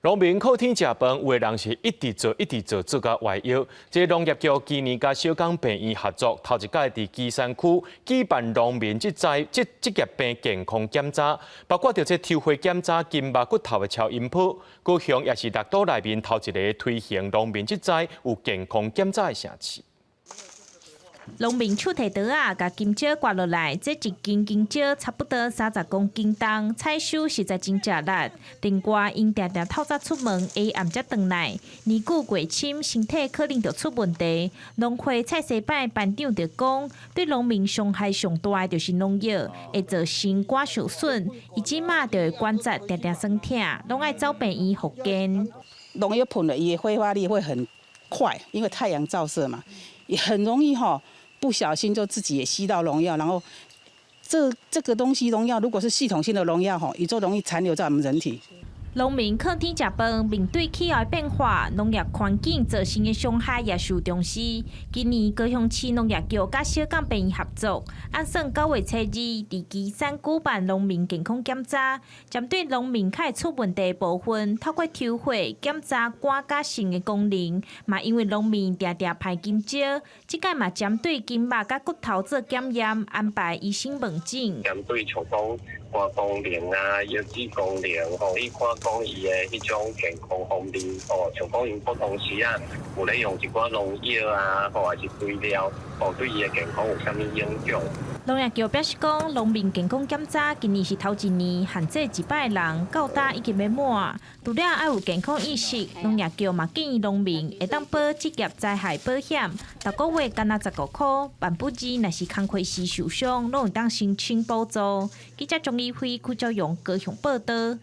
農民靠天食飯，有的人是一直做，一直做，做到歪腰。這農業局今年佮小港病院合作，頭一擺佇旗山區舉辦農民職災職職業病健康檢查，包括著這抽血檢查、筋肉骨頭的超音波。高雄也是六都內面頭一个推行農民職災有健康檢查的城市。農民手提刀仔，共金蕉割落來，這一斤金蕉差不多30公斤重，採收實在真食力。另外，𪜶定定透早出門，下暗才轉來，年久過深，身體可能就出問題。農會蔡西拜班長就講，對農民傷害上大的就是農藥，會造成肝受損，伊這馬就會關節定定酸疼，攏愛走病院復健。農藥噴了，伊的揮發力會很快，因為太陽照射嘛，也很容易吼。不小心就自己也吸到農藥，然後這個東西農藥如果是系統性的農藥吼，伊就容易殘留在我們人體。農民靠天食飯，面對氣候變化、農業環境造成的傷害也受重視。今年高雄市農業局佮小港病院合作，按算9月初2佇旗山舉辦農民健康檢查，針對農民較會出問題的部分，透過抽血檢查肝佮腎的功能。嘛因為農民定定排金蕉，這擺嘛針對筋肉佮骨頭做檢驗，安排醫生問診。針對像講肝功能啊、腰子功能，吼，伊看講伊的彼種健康方面，哦，像講𪜶不同時啊，有咧用一寡農藥啊，或者是肥料，哦，對伊的健康有啥物影響？農業局表示講，農民健康檢查今年是頭一年，限制100人，到今已經欲滿。除了愛有健康意識，農業局嘛建議農民會當保職業災害保險，逐個月干焦15箍，萬不二若是工課時受傷，攏會當申請補助。記者鍾義輝、柯昭勇高雄報道。